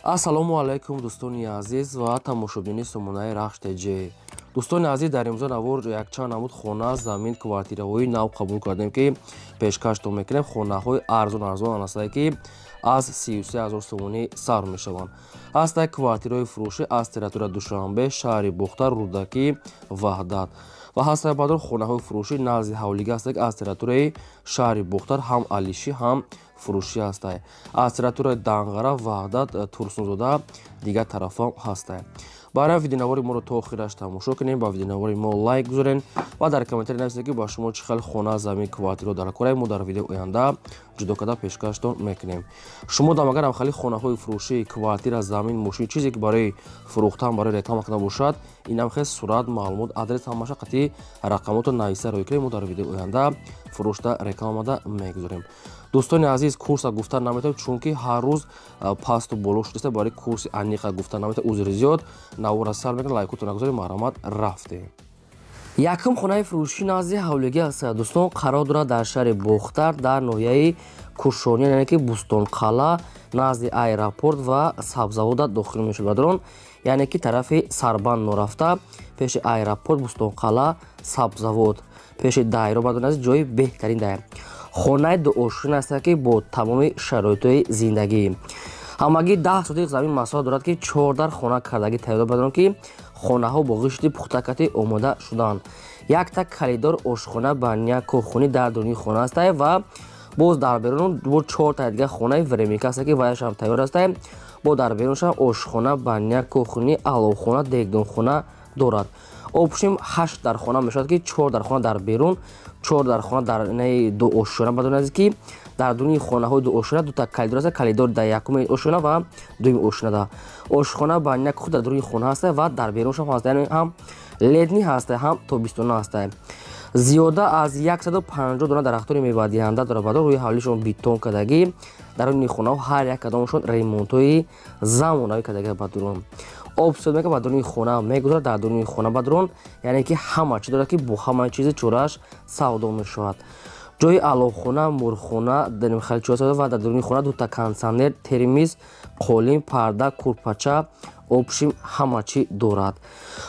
Ассалому алайкум, дӯстони азиз ва тамошобини сомонаи Рахш ТЖ. Дӯстони азиз, дар имрӯза навор якчанд намуд хона, замин, квартираҳои нав қабул кардем, ки пешкаштон мекунем. Хонаҳои арзон арзон ҳастае, ки аз 33 ҳазор сомонӣ сар мешаванд. Ҳастае квартираҳои фурӯшӣ аз территория Душанбе, шаҳри Бохтар, Рӯдакӣ, Ваҳдат ва ҳастае, баъдор, хонаҳои фурӯшӣ назди ҳавлига ҳастае, ки аз территорияи шаҳри Бохтар ҳам алишӣ, ҳам фурӯшӣ ҳастае. Аз территорияи Данғара, Ваҳдат, Турсунзода, дигар тарафҳам ҳастае. Барои видеонавори моро то охираш тамошо кунем, ба видеонавори мо лайк гузорен ва дар комментарий нависед, ки ба шумо чӣ хел хона, замин, квартираро дар кораи мо дар видеои оянда ҷудо карда пешкаштон мекунем. Шумо дам агар хали хонаҳои фурӯшӣ, квартира, замин, мошин, чизе ки барои фурӯхтан, барои реклама кардан бошад, инам хел сурат, маълумот, адрес, ҳамаша қатъи рақамотро нависа рӯй кунем, мо дар видеои оянда фурӯшта рекламада мегузорем. Дӯстони азиз, курса гуфта наметавонем, чунки ҳар рӯз пасту боло шудааст. Барои курси аниқа гуфта наметавонем, узри зиёд. Навора сар мекунем, лайкотро нагузорем, марҳамат, рафтем. Якум хонаи фурӯшӣ назди ҳавлигӣ аст, дӯстон, қарор дорад дар шаҳри Бохтар, дар ноҳияи Кушонӣ, яъне ки Бӯстонқалъа, назди аэропорт ва сабзавода дохил мешавад, бародарон, яъне ки тарафи Сарбанд норафта, пеши аэропорт, Бӯстонқалъа, сабзавод, пеши дайро, бародарон азиз, ҷои беҳтарин дайр. Хонаи дуошин аст, ки бо тамоми шароитҳои зиндагӣ. Ҳамагӣ 10 сотиқ замин масоҳат дорад, ки чордар хона кардагӣ тайёр, бародарон, ки хонаҳо бо ғишти пухтакатӣ омода шуданд. Якта калидор, ошхона, баня, кухни дар дуруни хона аст ва боз дар берун бо чорта дигар хонаи временка аст, ки ваяшам тайёр аст. Бо дар беруншам ошхона, баня, кухни, аловхона, дегдонхона дорад. Общем, ҳашт дар хона мешавад, ки чор дар хона дар берун, чор дар хона дар инаи ду ошёна. Бадон азиз, ки дар дуруни хонаҳои ду ошёна дута калидор аст, калидор дар якуми ошёна ва дуюми ошёнада. Ошхона, баня, худ дар дуруни хона ҳаст ва дар беруншам ҳаст, яъне ҳам летний ҳаст, ҳам тобистона ҳаст. Зиёда аз 150 дона дарахтони мевадиҳанда дорад, бадор. Рӯи ҳавлишон бетон кардагӣ, дар руни хонаҳо ҳар як кадомашон ремонтҳои замонавӣ кардагӣ. Ба дурун об суд мекунад, ба дуруни хона мегузарад, дар дуруни хона ба дурун, яъне ки ҳама чи дорад, ки бо ҳама чизи чорааш савдо мешавад. Ҷои аловхона, мурғхона ва дар дуруни хона дута кондитсионер, термиз, қолин, парда, курпача, общем, ҳама чӣ дорад.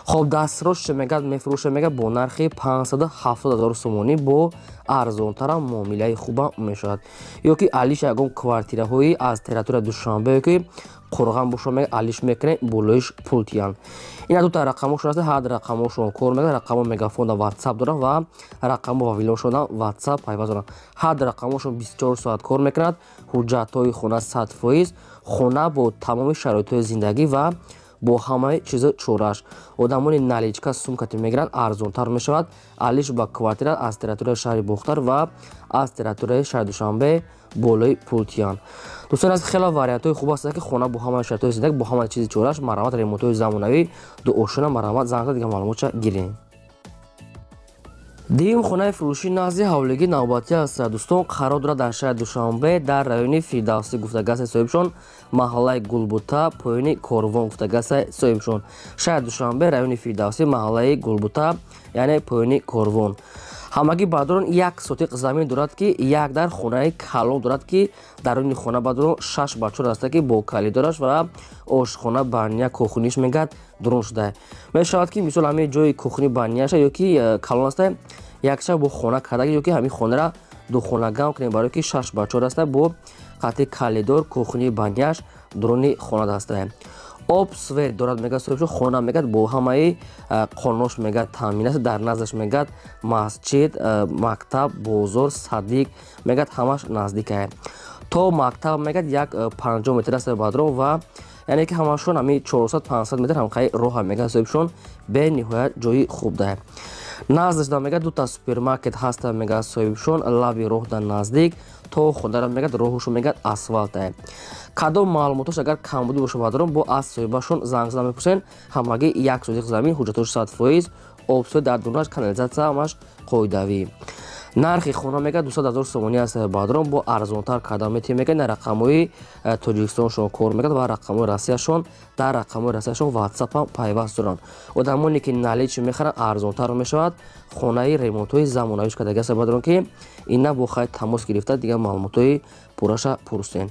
Хоб, дастрош мегад, мефурӯша, мегад, бо нархи 570 ҳазор сомонӣ, бо арзонтарам муомилаи хубам мешавад. Ё ки алиш ягон квартираҳои аз территория Душанбе ё ки Қурған боша, мега, алиш мекунем, болоиш пул тиян. Ина дута рақамошон аст, ҳар рақамошон кор мекунад. Рақамо Мегафон да Ватсап дорад ва рақамо ва вилошон Ватсап пайваст доранд. Ҳар рақамошон 24 соат кор мекунад. Ҳуҷҷатҳои хона 100%, хона бо тамоми шароитҳои зиндагӣ ва бо ҳамаи чизо чорааш. Одамони наличка сумкати мегиранд, арзонтар мешавад. Алиш ба квартира аз территорияи шаҳри Бохтар ва аз территорияи шаҳри Душанбе болои пул тиян. Дӯстон аз, хеле вариантҳои хуб ҳастанд, ки хона бо ҳамаи шароитҳои зиндагӣ, бо ҳамаи чизи чорааш. Марҳамат, ремонтҳои замонавӣ, дуошона, марҳамат, занг зада, дигар маълумотша гирем. Дуюм хонаи фурӯшӣ назди ҳавлигӣ навбатӣ аст, дӯстон, қарор дорад дар шаҳри Душанбе, дар райони Фирдавсӣ гуфтагасти соҳибшон, маҳаллаи Гулбута, поёни Корвон гуфтагасти соҳибшон. Шаҳри Душанбе, райони Фирдавсӣ, маҳаллаи Гулбута, яъне поёни Корвон. Ҳамагӣ, баъдорон, як сотиқ замин дорад, ки як дар хонаи калон дорад, ки даруни хона, баъдорон, шаш ба чор аста, ки бо калидораш ва ошхона, баня, кухниш, мегӯяд, дурун шуда мешавад, ки мисол ҳамин ҷои кухни, баняша ё ки калон аста, якша бо хона карда, ё ки ҳамин хонара духонагам кунем, барое ки шаш ба чор аста, бо қатъи калидор, кухни, баняш дуруни хона даста. Об, свет дорад, мегӯяд соҳибшо. Хона, мегӯяд, бо ҳамаи қонунош, мегӯяд, таъмин аст. Дар наздаш, мегӯяд, масҷид, мактаб, бозор, садик, мегӯяд, ҳамаш наздикае. То мактаб, мегӯяд, як 50 метр аст, бадрон, ва яъне ки ҳамашон ҳамин 400-500 метр ҳамқаи роҳа, мегӯяд соҳибшон, бениҳоят ҷои хуб даҳ. Наздашда, мегӯяд, дута супермаркет ҳаста, мегӯяд соҳибшон, лаби роҳда наздик. То хонара, мегӯяд, роҳушо, мегӯяд, асфалтае. Кадом маълумотош агар камбудӣ боша, бадрон, бо аз соҳибашон занг зада мепурсен. Ҳамагӣ як сотиқ замин, ҳуҷҷатош 100%, обсӯй дар дунаш, канализатсия ҳамаш қоидавӣ. Нархи хона, мегӯяд, 200 ҳазор сомонӣ аст, бадрон, бо арзонтар карда метавонем, мегӯяд. На рақамҳои Тоҷикистоншон кор мекунад ва рақамҳои Россияшон, дар рақамҳои Россияшон Ватсапам пайваст доранд. Одамоне ки наличный мехаранд, арзонтар мешавад. Хонаи ремонтҳои замонавиш кардаги аст, бадрон, ки ина бо хай тамос гирифта, дигар маълумотҳои пурраша пурсен.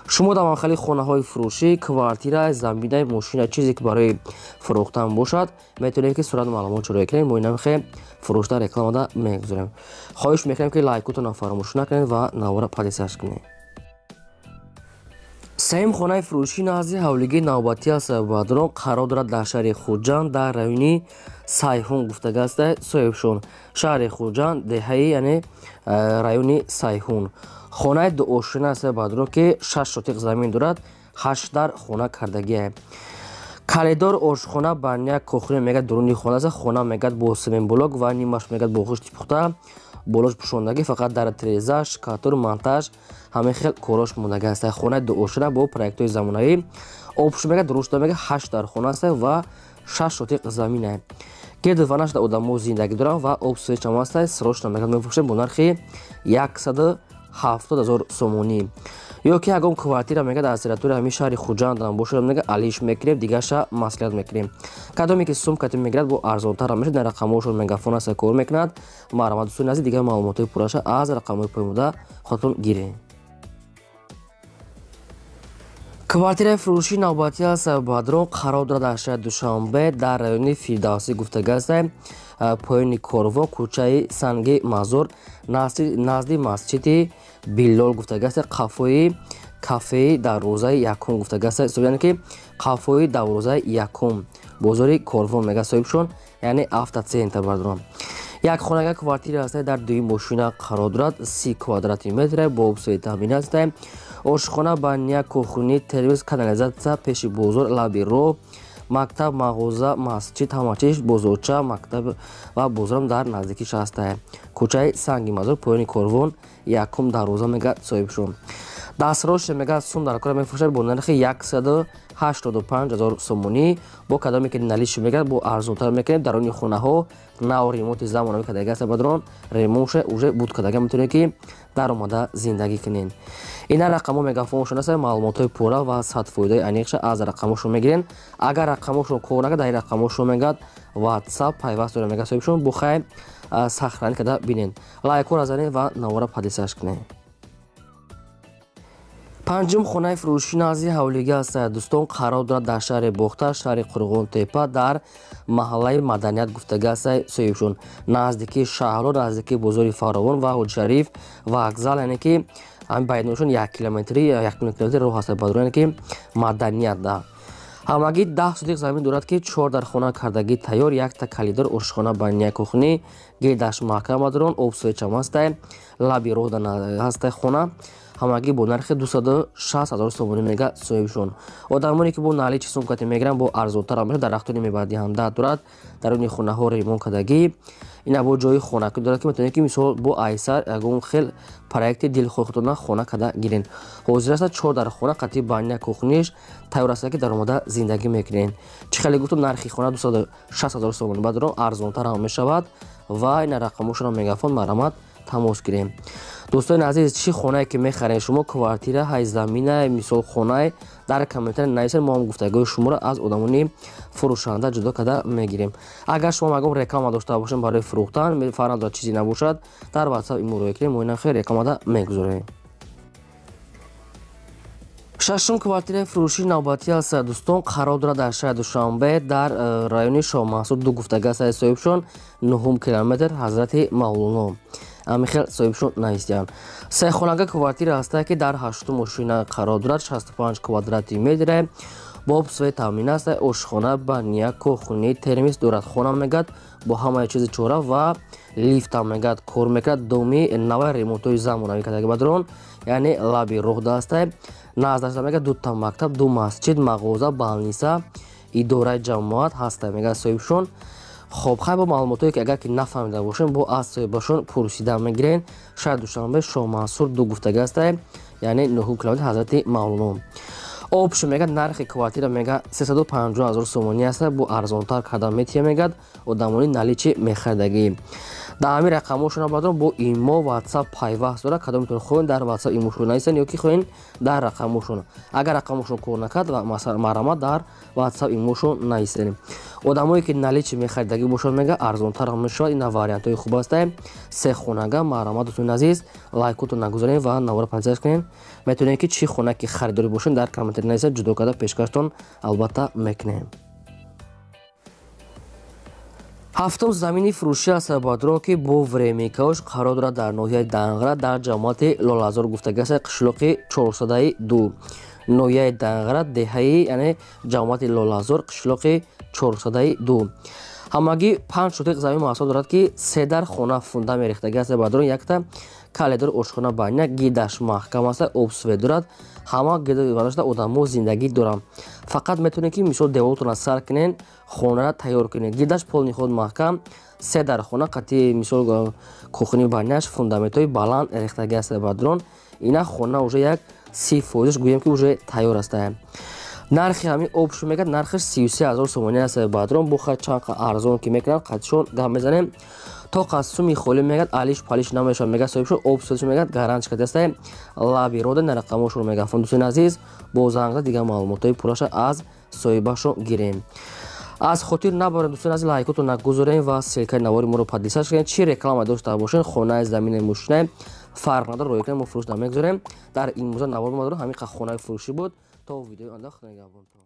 Шумо дар манхали хонаҳои фурӯшӣ, квартира, замина, мошина, чизе ки барои фурӯхтан бошад, метавонед ки сурат маълумот ҷароя кунед. Мо инамхе фурӯшта рекламада мегузорем. Хоҳиш мекунем, ки лайкотонро фаромӯш накунед ва навора подписаться кунед. Сеюм хонаи фурӯшӣ назди ҳавлигии навбатӣ аст, бадрон қарор дорад дар шаҳри Хуҷанд, дар райони Сайҳун гуфтага аст соҳибшон. Шаҳри Хуҷанд, деҳаи, яъне райони Сайҳун. Хонаи дуошина аст, бадрон, ки 6 сотиқ замин дорад, 8 дар хона кардагиа. Коридор, ошхона, баня, кухня мегад дуруни хона аст. Хона мегад бо семенблок ва нимаш мегад бо хушти пухта, болош пӯшондагӣ, фақат дар треза, шкатур, монтаж, ҳамин хел корош мондагӣ аст. Хонаи дуошина бо проектҳои замонавӣ. Обш мегад дурушта мегад 8 дар хона аст ва 6 сотиқ замина. Гирду ванашда одамо зиндагӣ доранд ва об свечам аст. Срочно мегад мефурӯшем бо нархи 170 000 сомонӣ. Ё ки ягон квартира мегад аз территорияи ҳамин шаҳри Хуҷанд ҳам бошад, мегад алиш мекунем, дигаша маслиҳат мекунем. Кадоме ки сум кати мегирад, бо арзонтар мешавад. Дар рақамҳошон мегафон аст, кор мекунад. Марҳамат, дӯстони азиз, дигар маълумотҳои пурраша аз рақамҳои поймуда худатон гиред. Квартираи фурӯшии навбатӣ аст, бадрон қарор дорад дар шаҳри Душанбе, дар райони Фирдавсӣ гуфтага аст, поёни корвон, кӯчаи Санги Мазор, назди масҷиди Биллол гуфтага аст, қафои кафеи дарвозаи якум гуфтага аст, яъне ки қафои дарвозаи якум бозори корвон мега соҳибшон, яъне автоцентр бадрон. Як хонага квартира аст, дар дуюм мошина қарор дорад, 30 квадрати метр, бо обсӯи таъмин аст. Ошхона, баня, кухни, телевизор, канализатсия, пеши бозор, лаби роҳ, мактаб, мағоза, масҷид, ҳама чиз, бозорча, мактаб ва бозорам дар наздикиш аст. Кӯчаи Санги Мазор, поёни корвон, якум дарвоза мегад соҳибшон. Дастрош мегад сум дар кора мефурӯшад бо нархи 185 000 сомонӣ. Бо кадоме ки налиш мегад, бо арзонтар мекунем. Даруни хонаҳо нав ремонти замонавӣ кардага аст, бадрон ремонтша уже буд кардага, метавонед ки даромада зиндагӣ кунед. Ина рақамҳо мегафоншон аст, маълумотҳои пурра ва 100% аниқша аз рақамҳошон мегирен. Агар рақамҳошон кор накард, дар ин рақамҳошон мегад WhatsApp пайваст дорад, мегад соҳибшон, бухай сахранӣ карда бинед. Лайкҳоро занед ва навора подписаться кунед. Панҷум хонаи фурӯшӣ назди ҳавлигӣ аст, дӯстон, қарор дорад дар шаҳри Бохтар, шаҳри Қурғонтепа, дар маҳаллаи Маданият гуфтага аст соҳибшон. Наздикии шаҳрҳо, наздикии бозори Фаровон ва Ҳоҷишариф вокзал, яъне ки ҳамин байношон 1 километри, 1 километри роҳ аст, бадрон, яъне ки Маданият да. Ҳамагӣ 10 сотиқ замин дорад, ки 4 дар хона кардагӣ тайёр, якта коридор, ошхона, баня, кухни, гирдаш маҳкам, бадрон, обсӯи аст, лаби роҳ ҳаст хона. Ҳамагӣ бо нархи 260 000 сомонӣ мега соҳибшон. Одамоне ки бо наличи сум кати мегиранд, бо арзонтар мешавад. Дарахтони мевадиҳанда дорад, даруни хонаҳо ремонт кардагӣ. Ина бо ҷои хонакӣ дорад, ки метавонед ки мисол бо айсар ягон хел проекти дилхоҳи худтона хона карда гиред. Ҳозир аст 4 дар хона қатъи баня, кухниш тайёр аст, ки даромада зиндагӣ мекунед. Чӣ хеле гуфтам, нархи хона 260 000 сомонӣ, бадрон арзонтар ҳам мешавад ва ина рақамҳошонро мегафон, марҳамат тамос гирем. Дӯстони азиз, чӣ хонае ки мехаред шумо, квартира, ҳай замина, мисол хонае, дар комментария нависед, мо ҳам гуфтагои шуморо аз одамони фурӯшанда ҷудо карда мегирем. Агар шумо ягон реклама дошта бошед барои фурӯхтан, фарқ надорад чизе набошад, дар WhatsApp имрӯя кунем, мо ина хел рекламада мегузорем. Шашум квартираи фурӯшии навбатӣ аст, дӯстон, қарор дорад дар шаҳри Душанбе, дар райони Шоҳмансур ду гуфтага аст соҳибшон, 9 километр, Ҳазрати Мавлоно. Ҳамин хел соҳибшон навистианд. Сехонага квартира аст, ки дар 8 мошина қарор дорад, 65 квадрати метр, бо обсӯи таъмин аст, ошхона, баня, кухни, термис дорад. Хона мегад бо ҳамаи чизи чора ва лифтам мегад кор мекунад, доми навай ремонтҳои замонавӣ кардаги, бадрон, яъне лаби роҳ даст. Наздаш мегад дута мактаб, ду масҷид, мағоза, балниса, идораи ҷамоат ҳаста, мегад соҳибшон. Хоб, хай бо маълумотое ки агар ки нафаҳмида бошем, бо аз соҳибашон пурсида мегирен. Шаҳри Душанбе, Шоҳмансур ду гуфтага аст, яъне 9 километр, Ҳазрати Мавлоно. Обшо мегад нархи квартира мегад 350 000 сомонӣ аст, бо арзонтар карда метия, мегад одамони наличи мехаридагӣ. Дар ҳамин рақамҳошона баъдон бо имо, WhatsApp пайваст дорад. Кадомтон хоҳед дар WhatsApp имошон нависен ё ки хоҳед дар рақамҳошон. Агар рақамҳошон кор накард, марҳамат дар WhatsApp имошон нависен. Одамое ки наличи мехаридагӣ бошад, мега арзонтар мешавад. Ина вариантҳои хуб аст. Се хонага марҳамат дӯстони азиз, лайкотон нагузоред ва навора подписаться кунед. Метавонед ки чӣ хона ки харидорӣ бошед дар комментарий нависед, ҷудо карда пешкаштон албатта мекунем. Ҳафтум замини фурӯшӣ аст бадрон, ки бо времикаош қарор дорад дар ноҳияи Данғара, дар ҷамоати Лолазор гуфтагӣ аст, қишлоқи 402. Ноҳияи Данғара, деҳаи яъне ҷамоати Лолазор, қишлоқи 402. Ҳамагӣ 5 сотиқ замин маҳсул дорад, ки се дар хона фундамент рехтагӣ аст бадрон, якта калидор, ошхона, баня, гидаш маҳкам аст, обсвет дорад. Ҳама гидашта одамо зиндагӣ доранд. Фақат метавонед ки мисол деволтонро сар кунед, хонаро тайёр кунед. Гидаш полни худ маҳкам, се дар хона қатъи мисол кухни, баняш фундаментҳои баланд рехтагӣ аст бадрон. Ина хона уже як 30% гӯем ки уже тайёр аст. Нархи ҳамин обшу мегӯяд, нархаш 33 000 сомонӣ аст бадрон. Бо чанд арзон ки мекунанд, қатишон гап мезанем. То қасуми холӣ мегӯяд, алиш палиш намешавад, мегӯяд соҳибшон об мегӯяд, гаранч кардааст. Лаби рода на рақамошро мегӯяд. Дӯстони азиз, бо зангда дигар маълумотҳои пурраша аз соҳибашон гирем. Аз хотир набаред дӯстони азиз, лайкотон нагузорем ва ссылкаи навори моро подписаться кунед. Чӣ реклама дошта бошед, хонаи, замини, мошинаи, фарқ надорад, рӯй кунед, мо фурӯш намегузорем. Дар ин муза навор мо дорем, ҳамин хонаи фурӯшӣ буд. То видеои оянда, худо нигаҳбонтон.